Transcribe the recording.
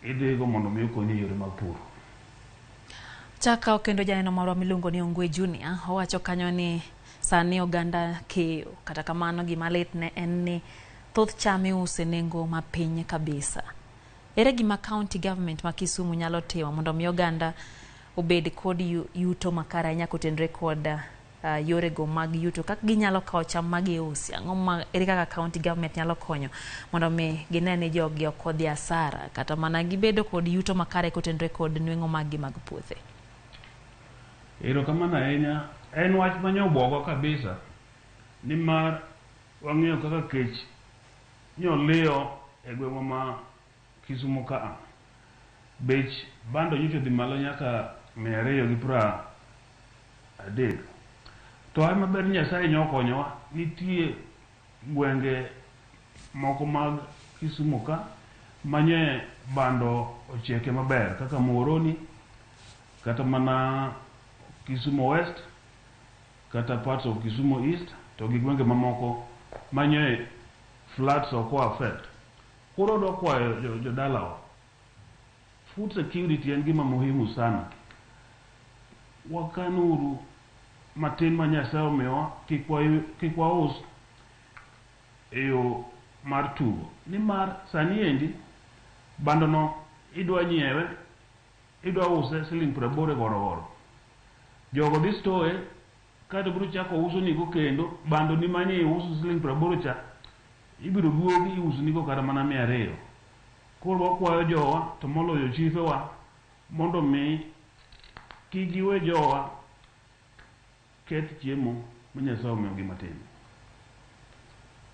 Idhigo mondo mi okonyi e yore mag pur. Chakawo kendo janeno marwa miluongo ni Ongwe Junior owacho kanyo ni sani oganda keyo, kata kamano gima lit ne en ni thoth cham iuso e nengo mapiny kabisa. Ere gima county government ma Kisumu nyalo timo mondo mi oganda obed kod yuto makare ahinya kotenore kod yorego mag yuto kaka ginyalo kawo cham ma giusi? Ang'o ma ere kaka county government nyalo konyo mondo mi gine ni jogi ok odhi asara kata mana gibedo kod yuto makare kotenore kod nweng'o mag gi mag puothe? Erokamano ahinya. En wach ma nyobuogo kabisa nimar wang'eyo kaka kech nyoliyo e gweng'wa ma Kisumo ka a. Bech bando nyocha odhi malo nyaka 230. To wach maber ni Nyasaye nyo okonyowa, nitie gwenge moko mag Kisumo ka manye bando ochieke maber kaka Muhoroni, kata mana Kisumo West, kata parts of Kisumo East, to gi gwenge mamoko manye floods ok o affect. Koro adwa kwayo jodalawa, food security en gima muhimu sana. Wakanuru matin ma Nyasaye omiyowa, kik waus e yo mar tugo. Nimar sani endi, bandono idwa nyiewe, idwa use siling 80 e gorogoro. Jogo dhi store, kaeto biro chako uso nigo kendo, bando ni manye iuso siling 80 cha, ibiro duogi iuso nigo kata mana 200. Koro wakwayo jowa, to moloyo chifewa, mondo mi kik giwe jowa keth chiemo ma Nyasaye omiyogi matin.